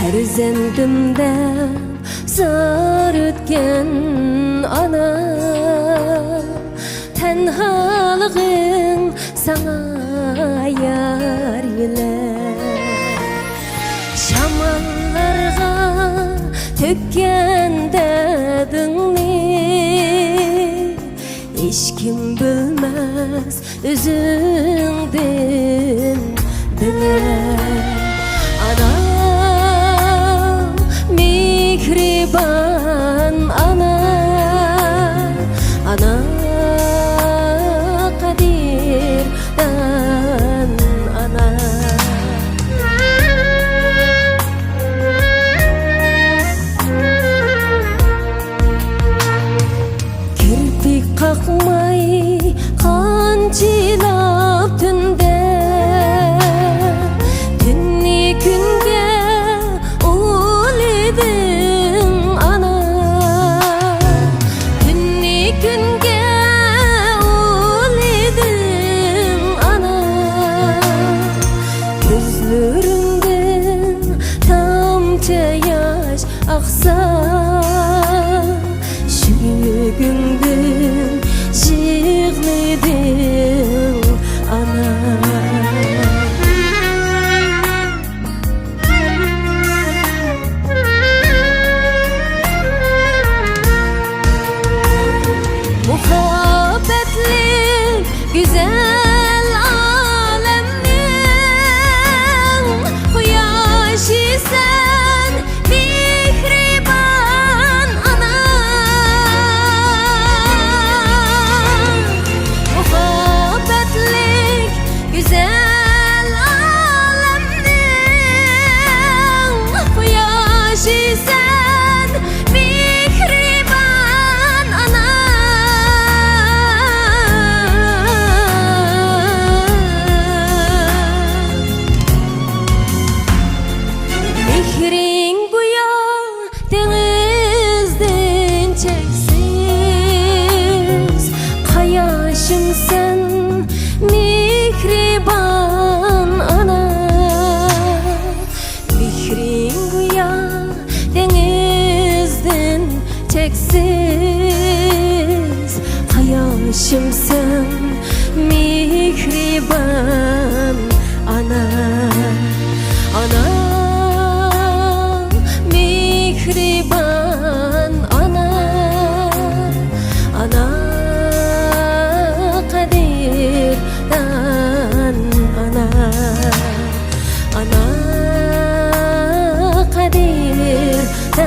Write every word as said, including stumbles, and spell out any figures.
پەرزەندىم دەپ زار ئۆتكەن ئانا، تەنھالىقىڭ ساڭا يار يۆلەر. شاماللارغا تۆككەن دەردىڭنى ھېچكىم بىلمەس ئۆزۈڭدىن بىلەر. ئانا، مېھرىبان ئانا، ئانا، قەدىردان ئانا. كىرپىك قاقماي قانچىلاپ تۈندە، تۈننى كۈنگە ئۇلىدىڭ ئانا، تۈننى كۈنگە ئۇلىدىڭ ئانا. كۆزلىرىڭدىن تامچە ياش ئاقسا، شۇ كۈندىن يىغلىدىڭ ئانا. مۇھەببەتلىك گۈزەل ئالەمنىڭ قۇياشى سەن، مېھرىبان ئانا. مۇھەببەتلىك گۈزەل ئالەمنىڭ قۇياشى سەن، مېھرىبان ئانا. مېھرىڭ گويا دېڭىزدىن چەكسىز، قاياشىم سەن، مېھرىبان ئانا. مېھرىڭ گويا دېڭىزدىن چەكسىز، قاياشىم سەن، مېھرىبان ئانا. ئانا، مېھرىبان ئانا، ئانا، قەدىردان ئانا. ئانا، قەدىردان